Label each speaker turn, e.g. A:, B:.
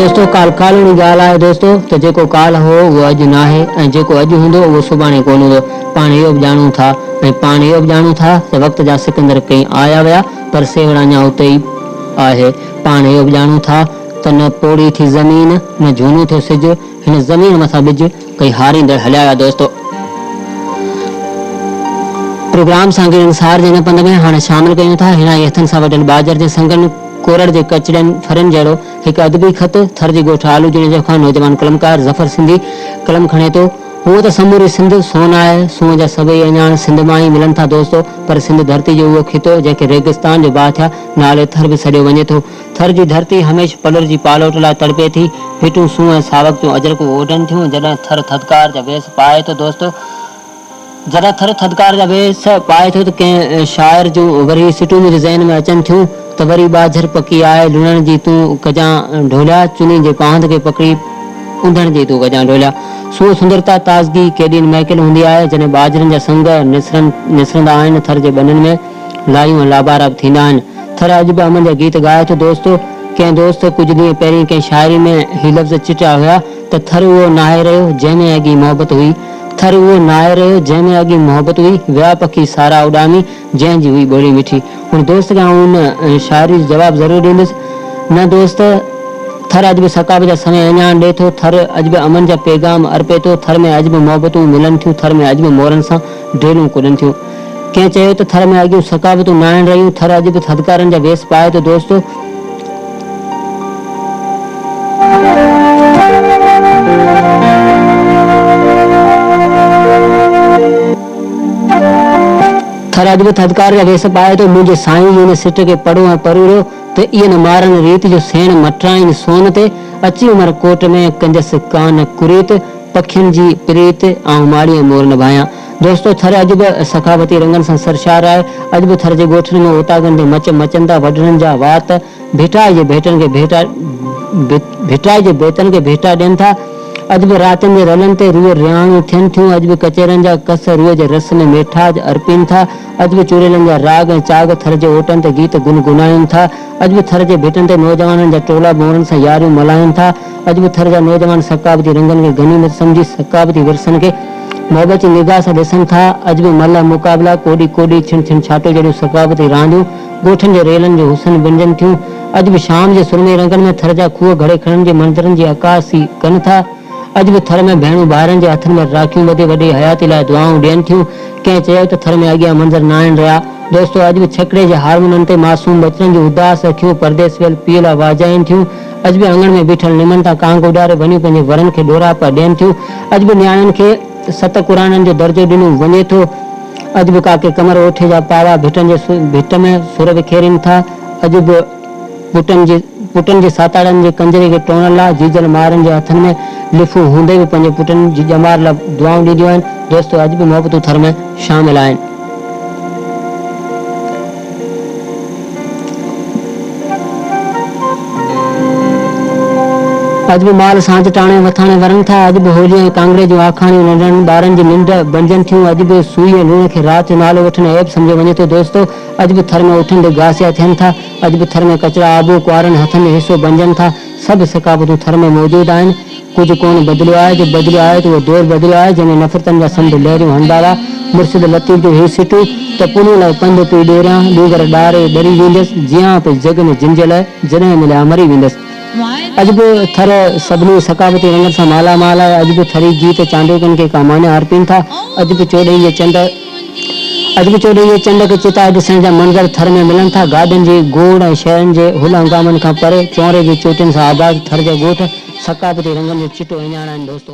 A: دوستو ڪالهه ڪالهوڻي ڳالهه آهي دوستو ته جيڪو ڪالهه هو اهو اڄ ناهي ۽ جيڪو اڄ هوندو اهو سڀاڻي ڪونه هوندو پاڻ اهو به ڄاڻون ٿا ۽ پاڻ اهو به ڄاڻون ٿا ته وقت جا سڪندر ڪئين آيا ويا پر سيوهڻ اڃا اتي ئي آهي پاڻ اهو به ڄاڻون ٿا ته نه پوڙهي ٿي زمين نه جهونو ٿيو سج هن زمين مٿان ٻج ڪئي هاريندڙ هليا ويا دوستو پروگرام سانگي انصار جي هن پنڌ ۾ هاڻي شامل ڪيون ٿا هيڻائي هٿن سان وڍيل ٻاجهر جي سنگن ڪورڙ جي ڪچڙين ڦرين جهڙو هڪ ادبي خط ٿر جي ڳوٺ آلو جوڻيجو کان نوجوان قلمڪار ظفر سنڌي قلم کڻي ٿو. هونء ته سموري سنڌ سون آهي، سونهن جا سڀئي اهڃاڻ سنڌ مان ئي ملن ٿا دوستو، پر سنڌ ڌرتي جو اهو خطو جنهن کي ريگستان جو باٿيا نالي ٿر به سڏيو وڃي ٿو. ٿر جي ڌرتي هميشھ پلر جي پالوٽ لاء تڙپي ٿي. ڀٽون سونهن ۽ ساوڪ جون اجرڪون اوڍن ٿيون. جڏهن ٿر ٿڌڪار جا ويس پائي ٿو دوستو. جڏهن ٿر ٿڌڪار جا ويس پائي ٿو ته ڪنهن شاعر جون وري سٽون منهنجي ذهن ۾ اچن ٿيون ته وري ٻاجهر پڪي آء لڻڻ جي تون ڪجان ڍوليا، چني جي پاهند کي پڪڙي انڌڻ جي تون ڪجان ڍوليا. سونهن سندرتا تازگي ڪيڏي نه مهڪيل هوندي آهي جڏهن ٻاجهرن جا سنگ نسرن نسرندا آهن ٿر جي ٻنين ۾ لايون ۽ لابارا به ٿيندا آهن. ٿر اڄ به امن جا گيت ڳائي ٿو دوستو. ڪنهن دوست ڪجهه ڏينهن پهرين ڪنهن شاعري ۾ هي لفظ چٽيا هيا ته ٿر اهو ناهي رهيو جنهن ۾ اڳي محبت هئي. ٿر اهو ناهي رهيو، جنهن ۾ اڳي محبت هئي، ويا پکي سارا اڏامي، جنهن جي هئي ٻولي مٺي. هن دوست کي آئون ان شاعري جو جواب ضرور ڏيندس. نه دوست، ٿر اڄ به ثقافت جا سوين اهڃاڻ ڏئي ٿو، ٿر اڄ به امن جا پيغام ارپي ٿو، ٿر ۾ اڄ به محبتون ملن ٿيون، ٿر ۾ اڄ به مورن سان ڊيلون ڪڏن ٿيون. ڪنهن چيو ته ٿر ۾ اڳيون ثقافتون ناهن رهيون، ٿر اڄ به ٿڌڪارن جا ويس پائي ٿو دوستو. ٿر اڄ به ٿڌڪار جا ويس پائي ٿو، منهنجي سائين جي ان سٽ کي پڙهو ۽ پروريو ته ايئن نه مارن ريت جو سيڻ مٽرائين سون تي، اچي عمر ڪوٽ ۾ ڪنجس ڪانه ڪريت، پکين جي پريت، آئون ماڙي ۽ مور نڀايان. دوستو ٿر اڄ به ثقافتي رنگن سان سرشار آهي. اڄ به ٿر جي ڳوٺن ۾ اوطاقن تي مچ مچن ٿا، وڏڙن جا وات ڀٽائي جي ڀيٽن کي ڀيٽا ڀٽائي جي بيتن کي ڀيٽا ڏين ٿا. اڄ به راتين جي رلن تي روح رهاڻيون ٿين ٿيون. اڄ به ڪچهرين جا ڪس روح جي رس ۾ ميٺاج ارپين ٿا. اڄ به چوريلن جا راڳ ۽ چاڳ ٿر جي اوٽن تي گيت گنگنائين ٿا. اڄ به ٿر جي ڀٽن تي نوجوانن جا ٽولا مورن سان ياريون ملهائين ٿا. اڄ به ٿر جا نوجوان ثقافتي رنگن کي غنيمت سمجهي ثقافتي ورثن کي محبت جي نگاهه سان ڏسن ٿا. اڄ به ملهه مقابلا، ڪوڏي ڪوڏي، ڇڻ ڇڻ ڇاٽو جهڙيون ثقافتي رانديون ڳوٺن جي ريلن جو حسن بڻجن ٿيون. اڄ به شام جي سرمئي رنگن ۾ ٿر جا کوهه گهڙي کڻن جي منظرن جي عڪاسي ڪن ٿا. اڄ به ٿر ۾ ڀيڻون ڀائرن جي هٿن ۾ راکيون ٻڌي وڏي حياتي لاء دعائون ڏين ٿيون. ڪنهن چيو ته ٿر ۾ اڳيان منظر ناهن رهيا. دوستو اڄ به ڇڪڙي جي هارمونن تي معصوم ٻچڙن جون اداس اکيون پرديس ويل پيء لاء واجهائين ٿيون. اڄ به اڱڻ ۾ بيٺل نمن تان ڪانگ اڏاري ونيون پنهنجي ورن کي ڏوراپا ڏين ٿيون. اڄ به نياڻين کي ست قرآنن جو درجو ڏنو وڃي ٿو. اڄ به ڪاڪي قمر اوٺي جا پاوا ڀٽن جي ڀٽ ۾ سر وکيرين ٿا. اڄ به پٽن جي پٽن جي ساتاڙن جي ڪنجري کي ٽوڙڻ لاء جيجل مائرن جي هٿن ۾ لڦون هوندي به پنهنجي پٽن جي ڄمار لاء دعائون ڏينديون آهن. دوستو اڄ به محبتون ٿر ۾ شامل آهن. اڄ به مال سانچ ٽاڻي وٿاڻي ورن ٿا، اڄ به هولي ۽ ڪانگڙي جون آکاڻيون ننڍڙن ٻارن جي ننڊ بڻجن ٿيون، اڄ به سوئي ۽ لوڻ کي رات جو نالو وٺڻ عيب سمجهيو وڃي ٿو، دوستو اڄ به ٿر ۾ اٺن تي گاسيا ٿين ٿا، اڄ به ٿر ۾ ڪچڙا آبو ڪنوارن هٿن جو حصو بڻجن ٿا، سڀ ثقافتون ٿر ۾ موجود آهن، ڪجهه ڪونه بدليو آهي، جو بدليو آهي ته اهو دور بدليو آهي، جنهن ۾ نفرتن جا سمنڊ لهريون هڻندا هئا. مرشد لطيف جون هي سٽون ته پنهون لاء پنڌ پئي ڏوريان، ڏونگر ڏاري ڏري ويندس، جيان پئي جڳ ۾ جن جي لاء، جڏهن مليا مري ويندس. اڄ به ٿر سڀني ثقافتي رنگن سان مالا مال آهي، اڄ به ٿري گيت چانڊوڪين کي ڪا معنيٰ ارپين ٿا، اڄ به چوڏهين جي چنڊ. اڄ به چوڏهينء جي چنڊ کي چتائي ڏسڻ جا منظر ٿر ۾ ملن ٿا. گاڏين جي گوڙ ۽ شهرن جي هل هنگامن کان پري، چونري جي چوٽين سان آباد ٿر جا ڳوٺ ثقافتي رنگن جو چٽو اهڃاڻ آهن دوستو.